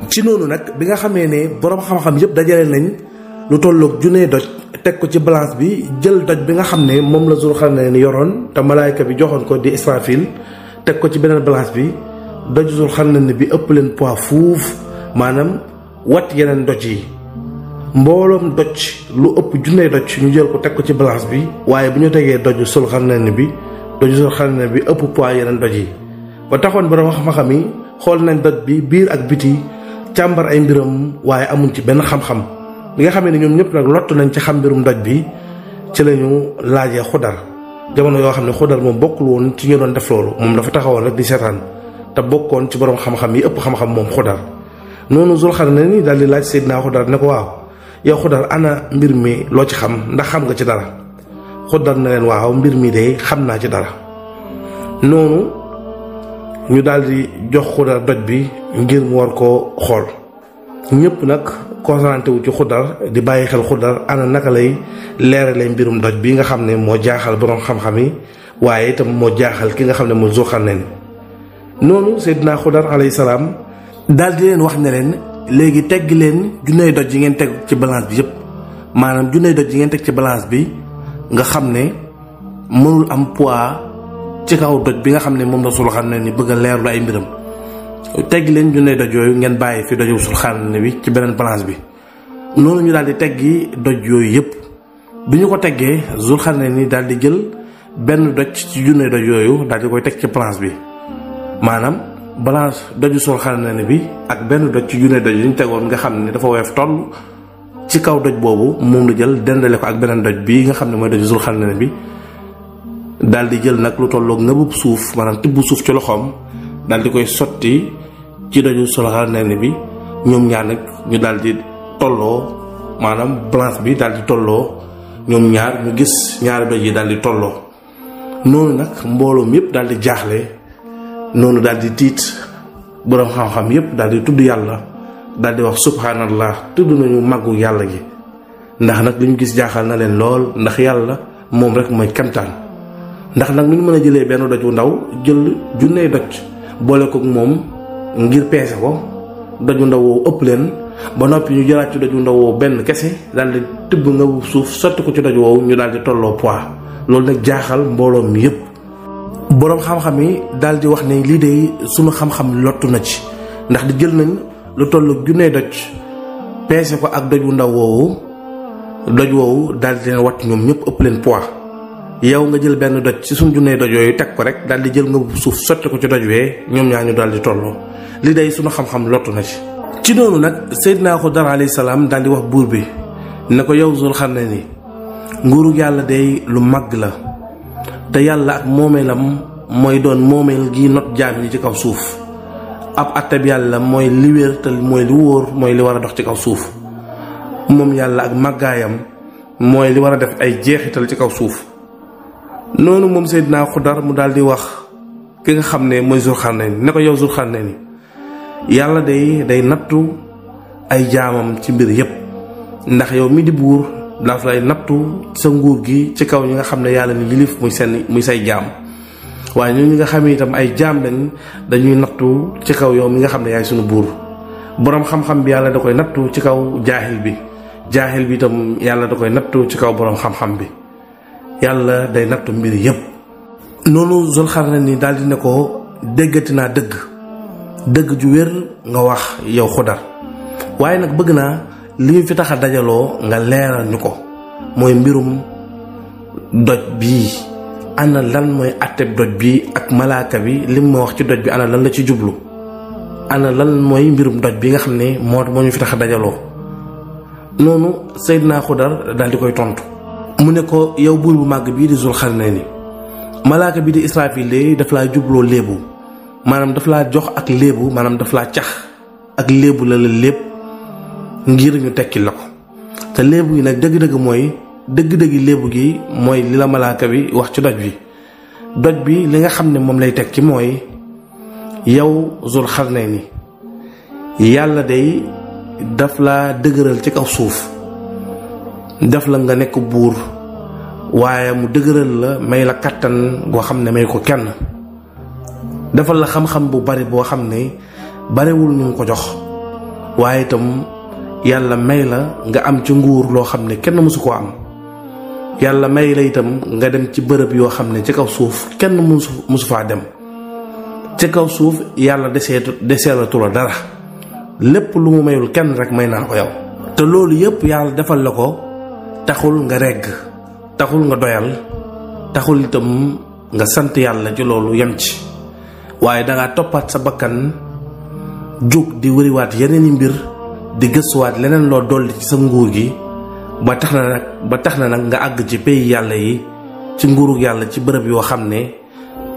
ci noonu nag bi nga xamee ne borom xam-xam yëpp dajale nañ lu tolloog junne doj teg ko ci balance bi jël doj bi nga xam ne moom la Zulxarnayni yoroon te malaayka bi joxoon ko di Israfil teg ko ci beneen balance bi doj Zulxarnayni bi ëpp leen poids fuuf maanaam wat yeneen doj yi mbooloom doj lu ëpp junne doj ñu jël ko teg ko ci balance bi waaye bu ñu tegee doju Zulxarnayni bi ëpp poids yeneen doj yi ba taxoon borom xam-xam yi xool nañ doj bi biir ak biti càmbar ay mbiram waaye amuñ ci benn xam-xam bi nga xamee ne ñoom ñëpp nag lottu nañ ci xam mbirum doj bi ci lañu laajee Xudar jamono yoo xam ne Xudar moom bokkul woon ci ñu doon def loolu moom dafa taxawoon rek di seetaan te bokkoon ci borom xam-xam yi ëpp xam-xam moom Xudar noonu Zulxarnayni daal di laaj Seydina Xudar ne ko waaw yow Xudar ana mbir mi loo ci xam ndax xam nga ci dara Xudar na leen waaw mbir mi de xam naa ci dara noonu ñu daal di jox Xudar doj bi ngir mu war koo xool ñëpp nag concentré wu ci Xudar di bàyyi xel Xudar ana naka lay leerale mbirum doj bi nga xam ne moo jaaxal borom xam-xam yi waaye itam moo jaaxal ki nga xam ne moo Zulxarnayni noonu Seydina Xudar alayhi salaam daal di leen wax ne leen léegi teggi leen junney doj yi ngeen teg ci balance bi yëpp maanaam junney doj yi ngeen teg ci balance bi nga xam ne mënul am poids ci kaw doj bi nga xam ne moom la Zulxarnayni bëgg a leerlu ay mbiram teggi leen junney doj yooyu ngeen bàyyi fi doju Zulxarnayni bi ci beneen balance bi noonu ñu daal di teggi doj yooyu yëpp bi ñu ko teggee Zulxarnayni daal di jël benn doj ci junney doj yooyu daal di koy teg ci balance bi maanaam balance doju Zulxarnayni bi ak benn doj ci junney doj yi ñu tegoon nga xam ne dafa woyof toll ci kaw doj boobu moom la jël dendale ko ak beneen doj bii nga xam ne mooy doju Zulxarnayni bi daal di jël nag lu tolloog ngëbub suuf maanaam tibb suuf ci loxoom daal di koy sotti ci doju Zulxarnayni bi ñoom ñaar nag ñu daal di tolloo maanaam balance bi daal di tolloo ñoom ñaar ñu gis ñaari doj yi daal di tolloo noonu nag mbooloom yëpp daal di jaaxle noonu daal di tiit boroom xam-xam yëpp daal di tudd yàlla daal di wax subhanallah tudd nañu màggu yàlla gi ndax nag li ñu gis jaaxal na leen lool ndax yàlla moom rek mooy kemtaan ndax nag nu ñu mën a jëlee benn doj wu ndaw jël junney doj boole ko moom ngir peese ko doju ndaw woowu ëpp leen ba noppi ñu jëlaat ci doju ndaw woowu benn kese daal di tibb nga suuf sotti ko ci doj woowu ñu daal di tolloo poids loolu nag jaaxal mbooloo mi yëpp. boroom xam-xam yi daal di wax ne lii de sunu xam-xam lottu na ci ndax di jël nañ lu tollu junney doj peese ko ak doj wu ndaw woowu doj woowu daal di leen watt ñoom ñëpp ëpp leen poids. yow nga jël benn doj ci suñu junney doj yooyu teg ko rek daal di jël nga suuf sotti ko ci doj wee ñoom ñaar ñu daal di tolloo li day suñu xam-xam lottu na ci. ci noonu nag Seydina Xudar alayhi salaam daal di wax buur bi ne ko yow Zulxarnayni nguuru yàlla day lu màgg la te yàlla ak moomeelam mooy doon moomeel gi not jaam yi ci kaw suuf ab atteb yàlla mooy li wér te mooy li wóor mooy li war a dox ci kaw suuf moom yàlla ak màggaayam mooy li war a def ay jeexital ci kaw suuf. noonu moom Seydina Xudar mu daal di wax ki nga xam ne mooy Zulxarnayni ne ko yow Zulxarnayni yàlla day nattu ay jaamam ci mbir yépp ndax yow mi di buur daf lay nattu sa nguur gi ci kaw ñi nga xam ne yàlla ni yilif muy say jaam waaye ñun ñi nga xam ne itam ay jaam lañ dañuy nattu ci kaw yow mi nga xam ne yaay sunu buur boroom xam-xam bi yàlla da koy nattu ci kaw jaahil bi itam yàlla da koy nattu ci kaw boroom xam-xam bi yàlla day nattu mbir yépp. noonu Zulxarnayni daal di ne ko déggati naa dëgg ju wér nga wax yow Xudar waaye nag bëgg naa li ñu fi tax a dajaloo nga leeral ñu ko mooy mbirum doj bii ana lan mooy atteb doj bi ak malaaka bi lim ma wax ci doj bi ana lan la ci jublu ana lan mooy mbirum doj bi nga xam ne moo ñu fi tax a dajaloo. noonu Seydina Xudar daal di koy tontu mu ne ko yow buur bu màgg bii di Zulxarnayni malaaka bi di Israfil de daf laa jubloo léebu maanaam daf laa jox ak léebu maanaam daf laa cax ak léebu la lépp ngir ñu tekkil la ko te léebu yi nag dëgg-dëgg mooy dëgg-dëggi léebu gi mooy li la malaaka bi wax ci doj bi li nga xam ne moom lay tekki mooy yow Zulxarnayni yàlla day daf laa dëgëral ci kaw suuf def la nga nekk buur waaye mu dëgëral la may la kattan goo xam ne may ko kenn defal la xam-xam bu bari boo xam ne bariwul ñu ko jox waaye itam yàlla may la nga am ci nguur loo xam ne kenn mësu ko am. yàlla may la itam nga dem ci bërëb yoo xam ne ci kaw suuf kenn mësu faa dem. ci kaw suuf yàlla deseelatu la dara, lépp lu mu mayul kenn rek may naa ko yow. te loolu yépp yàlla defal la ko taxul nga regg, taxul nga doyal, taxul itam nga sant yàlla ci loolu yem ci, waaye dangaa toppaat sa bakkan jóg di wëriwaat yeneeni mbir, di gëstuwaat leneen loo dolli ci sa nguur gi ba tax na nag nga àgg ci pays yàlla yi, ci nguurug yàlla, ci bërëb yoo xam ne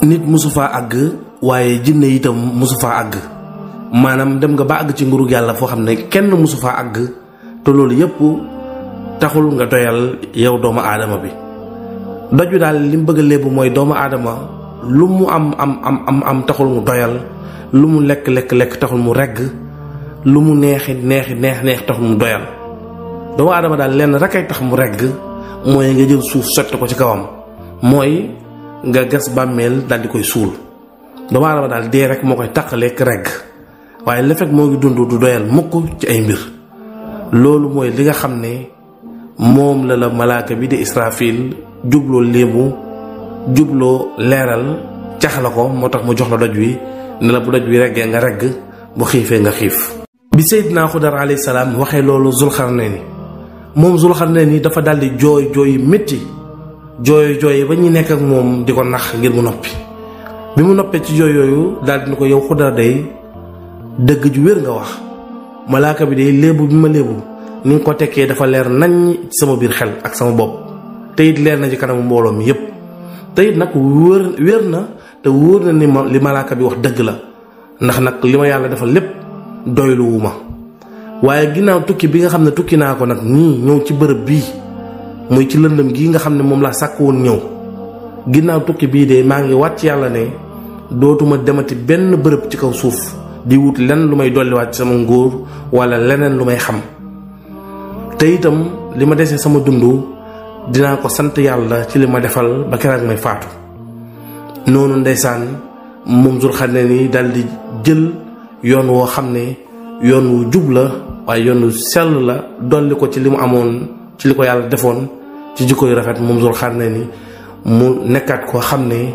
nit musu faa àgg, waaye jinne itam musu faa àgg. maanaam dem nga ba àgg ci nguurug yàlla foo xam ne kenn musu faa àgg, te loolu yépp taxul nga doyal yow doomu aadama bi. doju daal li mu bëgg a léebu mooy doomu aadama lu mu am taxul mu doyal, lu mu lekk taxul mu regg, lu mu neex taxul mu doyal. doomu aadama daal lenn rek ay tax mu regg, mooy nga jël suuf sotti ko ci kawam, mooy nga gas bàmmeel daal di koy suul. doomu aadama daal dee rek moo koy taqaleek regg, waaye la fekk moo ngi dund du doyal mukk ci ay mbir. loolu mooy li nga xam ne moom la malaaka bi di Israfil jubloo léemu, jubloo leeral, cax la ko, moo tax mu jox la doj wi ne la bu doj wi reggee nga regg, bu xiifee nga xiif. bi Seydina Xudar alayhi salaam waxee loolu Zulxarnayni, moom Zulxarnayni dafa daldi jooy métti, jooy ba ñu nekk ak moom di ko nax ngir mu noppi. bi mu noppee ci jooy yooyu daldi na ko yow Xudar day dëgg ju wér nga wax, malaaka bi day léebu bi ma léebu ni nga ko tekkee dafa leer nañ ci sama biir xel ak sama bopp, te it leer na ci kanamu mbooloo mi yépp, te it nag wér na te wóor na ni li malaaka bi wax dëgg la, ndax nag li ma yàlla defal lépp doyluwu ma. waaye ginnaaw tukki bi nga xam ne tukki naa ko nag nii ñëw ci bërëb bii, muy ci lëndëm gii nga xam ne moom laa sàkk woon ñëw, ginnaaw tukki bii de maa ngi wàcc yàlla ne dootuma demati benn bërëb ci kaw suuf di wut lenn lu may dolliwaat ci sama nguur wala leneen lu may xam. te itam li ma desee sama dund dinaa ko sant yàlla ci li ma defal ba keroog may faatu. noonu ndeysaan moom Zulxarnayni daal di jël yoon woo xam ne yoon wu jub la, waaye yoon wu sell la, dolli ko ci li mu amoon, ci li ko yàlla defoon ci jikko yu rafet. moom Zulxarnayni mu nekkaat koo xam ne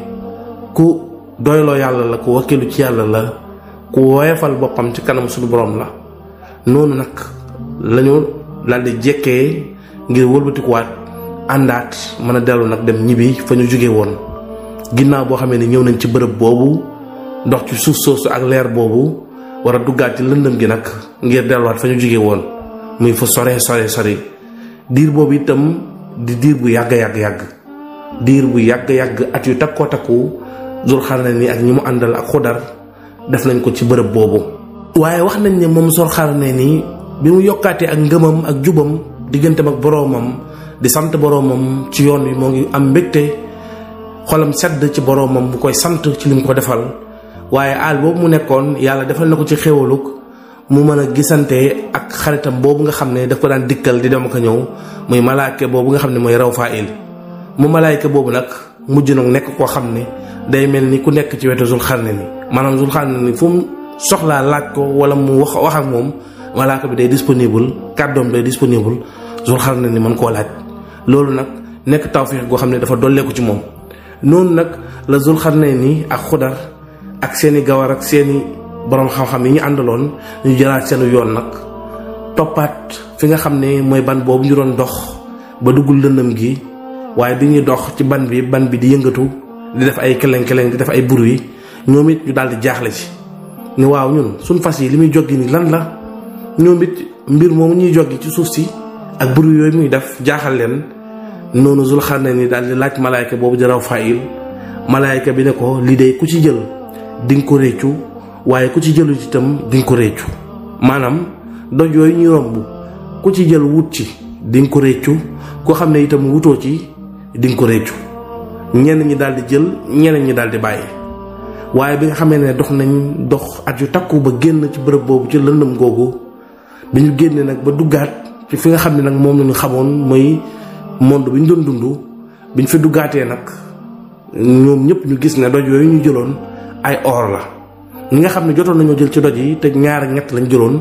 ku doyloo yàlla la, ku wakkilu ci yàlla la, ku woyefal boppam ci kanam suñu borom la. noonu nag lañu daldi jekkee ngir wëlbatikuwaat àndaat mën a dellu nag dem ñibbi fa ñu jóge woon, ginnaaw boo xamee ne ñëw nañ ci bërëb boobu, ndox ci suuf soosu ak leer boobu, war a duggaat ci lëndëm gi nag ngir delluwaat fa ñu jóge woon, muy fa sore. diir boobu itam di diir bu yàgg at yu takku Zulxarnayni ak ñi mu àndal ak Xudar def nañ ko ci bërëb boobu. waaye wax nañ ne moom Zulxarnayni bi mu yokkaatee ak ngëmam ak jubam digganteem ak boroomam, di sant boroomam ci yoon wi, moo ngi am mbégte, xolam sedd ci boroomam bu koy sant ci lim ko defal. waaye aal boobu mu nekkoon yàlla defal na ko ci xéewaluk mu mën a gisante ak xaritam boobu nga xam ne daf ko daan dikkal di dem ak a ñëw, muy malaaka boobu nga xam ne mooy Rawfaa'il. mu malaayka boobu nag mujj nag nekk koo xam ne day mel ni ku nekk ci wetu Zulxarnayni, maanaam Zulxarnayni fu mu soxlaa laaj ko wala mu wax ak moom, malaaka bi day disponible, kàddoom day disponible, Zulxarnayni mën koo laaj. loolu nag nekk tawfiix goo xam ne dafa dolleeku ci moom. noonu nag la Zulxarnayni ak Xudar ak seeni gawar ak seeni borom xam-xam yi ñu àndaloon ñu jëlaat seenu yoon nag toppaat fi nga xam ne mooy ban boobu ñu doon dox ba duggul lëndëm gi. waaye bi ñuy dox ci ban bi di yëngatu, di def ay keleng-keleng, di def ay bruit, ñoom it ñu daal di jaaxle ci ni waaw ñun suñ fas yi li muy joggi ni lan la. ñoom it mbir moomu ñuy joggi ci suuf si ak bruit yooyu muy def jaaxal leen. noonu Zulxarnayni daal di laaj malaayka boobu di Rawfaa'il. malaayka bi ne ko lii de ku ci jël di nga ko réccu, waaye ku ci jëlu itam di nga ko réccu. maanaam doj yooyu ñuy romb ku ci jël wut ci di nga ko réccu, koo xam ne itam wutoo ci di nga ko réccu. ñenn ñi daal di jël, ñeneen ñi daal di bàyyi. waaye bi nga xamee ne dox at yu takku ba génn ci bërëb boobu ci lëndëm googu, bi ñu génnee nag ba duggaat ci fi nga xam ne nag moom la ñu xamoon mooy monde bi ñu doon dund, bi ñu fi duggaatee nag ñoom ñëpp ñu gis ne doj yooyu ñu jëloon ay or la. ñi nga xam ne jotoon nañoo jël ci doj yi te ñaar ak ñett lañ jëloon,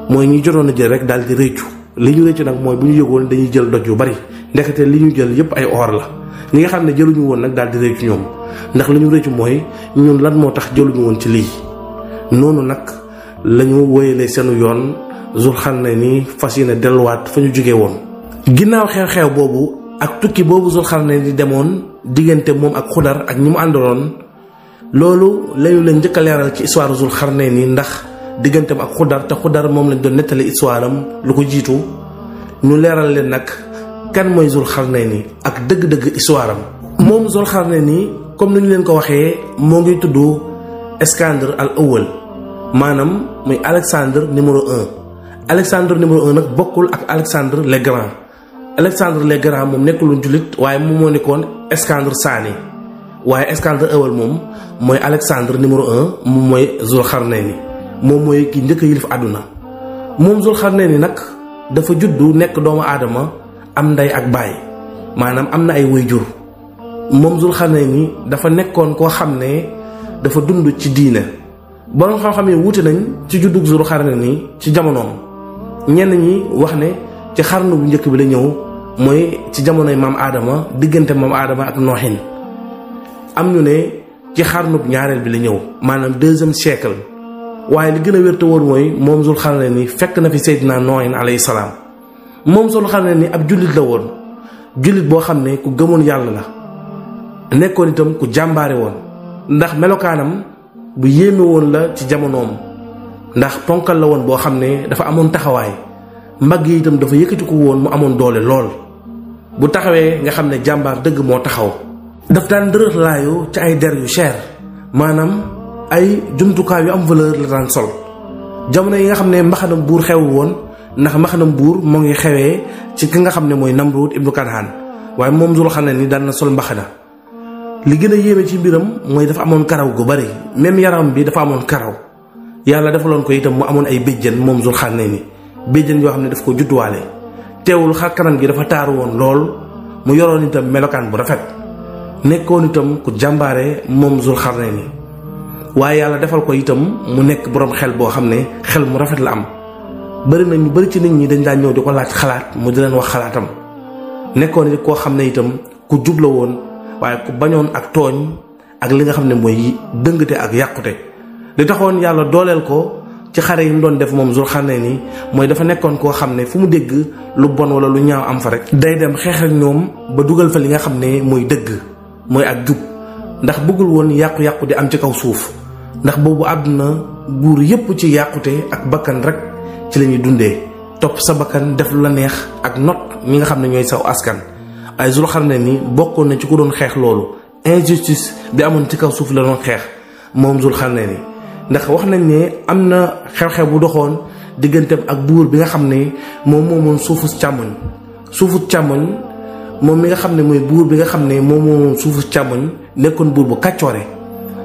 mooy ñi jotoon a jël rek daal di réccu li ñu réccu nag mooy bu ñu yëgoon dañuy jël doj yu bari ndekete li ñu jël yépp ay or la ñi nga xam ne jëluñu woon nag daal di réccu ñoom ndax li ñu réccu mooy ñun lan moo tax jëluñu woon ci lii noonu nag lañu wéyalee seenu yoon Zulxarnayni fas yéene delluwaat fa ñu jóge woon. ginnaaw xew-xew boobu ak tukki boobu Zulxarnayni demoon diggante moom ak Xudar ak ñi mu àndaloon loolu lañu leen njëkk a leeral ci histoire Zulxarnayni ndax digganteem ak Xudar te Xudar moom lañ doon nettali histoire am lu ko jiitu ñu leeral leen nag kan mooy Zulxarnayni ak dëgg-dëgg histoire am. moom Zulxarnayni comme ni ñu leen ko waxee moo ngi tudd Iskandar al Awwal maanaam muy Alexandre numéro 1. Alexandre numéro 1 nag bokkul ak Alexandre le Grand Alexandre le Grand moom nekkuloon jullit waaye moom moo nekkoon Iskandar Saani waaye Iskandar Awwal moom mooy Alexandre numéro 1 moom mooy Zulxarnayni moom mooy ki njëkk a yilif àdduna. moom Zulxarnayni nag dafa juddu nekk doomu aadama am ndey ak baay maanaam am na ay waajur moom Zulxarnayni dafa nekkoon koo xam ne dafa dund ci diine borom xam-xam yi wuute nañ ci juddug Zulxarnayni ci jamonoom. ñenn ñi wax ne ci xarnu bu njëkk bi la ñëw mooy ci jamonoy maam Adama diggante maam Adama ak Noohin am ñu ne ci xarnu bu ñaareel bi la ñëw maanaam 2e siècle waaye li gën a wér te wóor mooy moom Zulxarnayni fekk na fi Seydina Noohin alayhi salaam. moom Zulxarnayni ab jullit la woon jullit boo xam ne ku gëmoon yàlla la nekkoon itam ku jàmbaare woon ndax melokaanam bu yéeme woon la ci jamonoom. ndax ponkal la woon boo xam ne dafa amoon taxawaay mbagg yi itam dafa yëkkati ko woon mu amoon doole lool bu taxawee nga xam ne jàmbaar dëgg moo taxaw. daf daan dërëx laayu ci ay der yu cher maanaam ay jumtukaay yu am valeur la daan sol jamono yi nga xam ne mbaxanam buur xewul woon ndax mbaxanam buur moo ngi xewee ci ki nga xam ne mooy Namrud ibnu Kanaan waaye moom Zulxarnayni daan na sol mbaxana. li gën a yéeme ci mbiram mooy dafa amoon karaw gu bari même yaram bi dafa amoon karaw. yàlla defaloon ko itam mu amoon ay béjjën moom Zulxarnayni béjjën yoo xam ne daf ko judduwaale teewul xar kanam gi dafa taaru woon lool mu yoroon itam melokaan bu rafet nekkoon itam ku jàmbaare moom Zulxarnayni waaye yàlla defal ko itam mu nekk boroom xel boo xam ne xel mu rafet la am bari na ñu bari ci nit ñi dañ daan ñëw di ko laaj xalaat mu di leen wax xalaatam nekkoon it koo xam ne itam ku jubla woon waaye ku bañoon ak tooñ ak li nga xam ne mooy dëngate ak yàqute. li taxoon yàlla dooleel ko ci xare yi mu doon def moom Zulxarnayni mooy dafa nekkoon koo xam ne fu mu dégg lu bon wala lu ñaaw am fa rek day dem xeex ak ñoom ba dugal fa li nga xam ne mooy dëgg mooy ak jub ndax bëggul woon yàqu-yàqu di am ci kaw suuf ndax boobu àdduna buur yépp ci yàqute ak bakkan rek ci la ñuy dundee topp sa bakkan def lu la neex ak not ñi nga xam ne ñooy saw askan. ay Zulxarnayni bokkoon na ci ku doon xeex loolu injustice bi amoon ci kaw suuf la doon xeex moom Zulxarnayni ndax wax nañ ne am na xew-xew bu doxoon digganteem ak buur bi nga xam ne moom moomoon suufu càmmoñ moom mi nga xam ne mooy buur bi nga xam ne moom moomoon suufu càmmoñ nekkoon buur bu kàccoore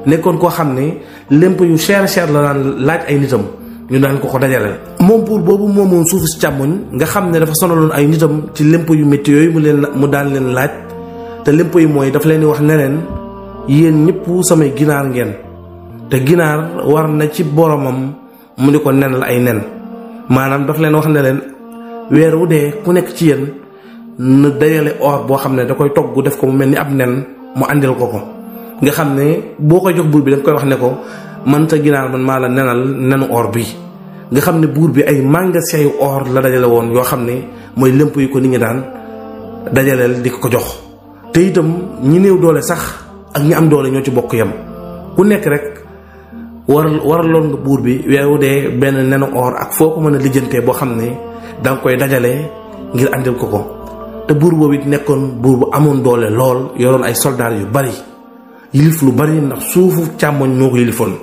nekkoon koo xam ne lémp yu cher la daan laaj ay nitam ñu daan ko dajaleel. moom buur boobu moomoon suufu càmmoñ nga xam ne dafa sonaloon ay nitam ci lémp yu métti yooyu mu daan leen laaj te lémp yi mooy dafa leen di wax ne leen yéen ñëpp samay ginaar ngeen. te ginaar war na ci boromam mu di ko nenal ay nen maanaam daf leen wax ne leen weer wu dee ku nekk ci yéen na dajale or boo xam ne da koy togg def ko mu mel ni ab nen mu àndil ko nga xam ne boo koy jox buur bi danga koy wax ne ko man sa ginaar man maa la nenal nenu or bi nga xam ne buur bi ay magasin yu or la dajale woon yoo xam ne mooy lémp yi ko nit ñi daan dajaleel di ko jox te itam ñi néew doole sax ak ñi am doole ñoo ci bokk yam ku nekk rek waraloon nga buur bi weeru dee benn nenu or ak foo ko mën a lijjantee boo xam ne danga koy dajale ngir àndil ko te buur boobu it nekkoon buur bu amoon doole lool yoroon ay soldaar yu bari yilif lu bari ndax suufu càmmoñ moo ko yilifoon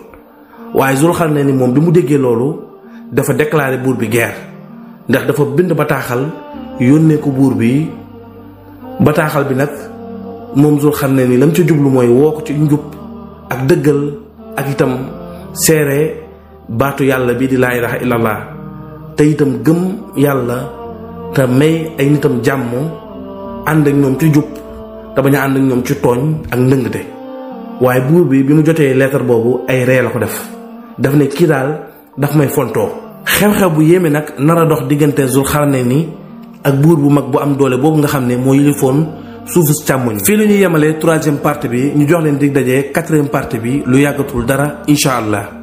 waaye Zulxarnayni moom bi mu déggee loolu dafa déclaré buur bi guerre ndax dafa bind bataaxal yónnee ko buur bi bataaxal bi nag moom Zulxarnayni lam ci jublu mooy woo ko ci njub ak dëggal ak itam seere baatu yàlla bi di laa ilaha illallah te itam gëm yàlla te may ay nitam jàmm ànd ak ñoom ci jub te bañ a ànd ak ñoom ci tooñ ak ndëngte waaye buur bi mu jotee lettre boobu ay ree la ko def ne kii daal daf may fontoo xew-xew bu yéeme nag nar a dox diggante Zulxarnayni ak buur bu mag bu am doole boobu nga xam ne moo yilifoon suufu càmmoñ. fii la ñuy yemalee 3e partie bi ñu jox leen dig daje 4e partie bi lu yàggatul dara incha allah.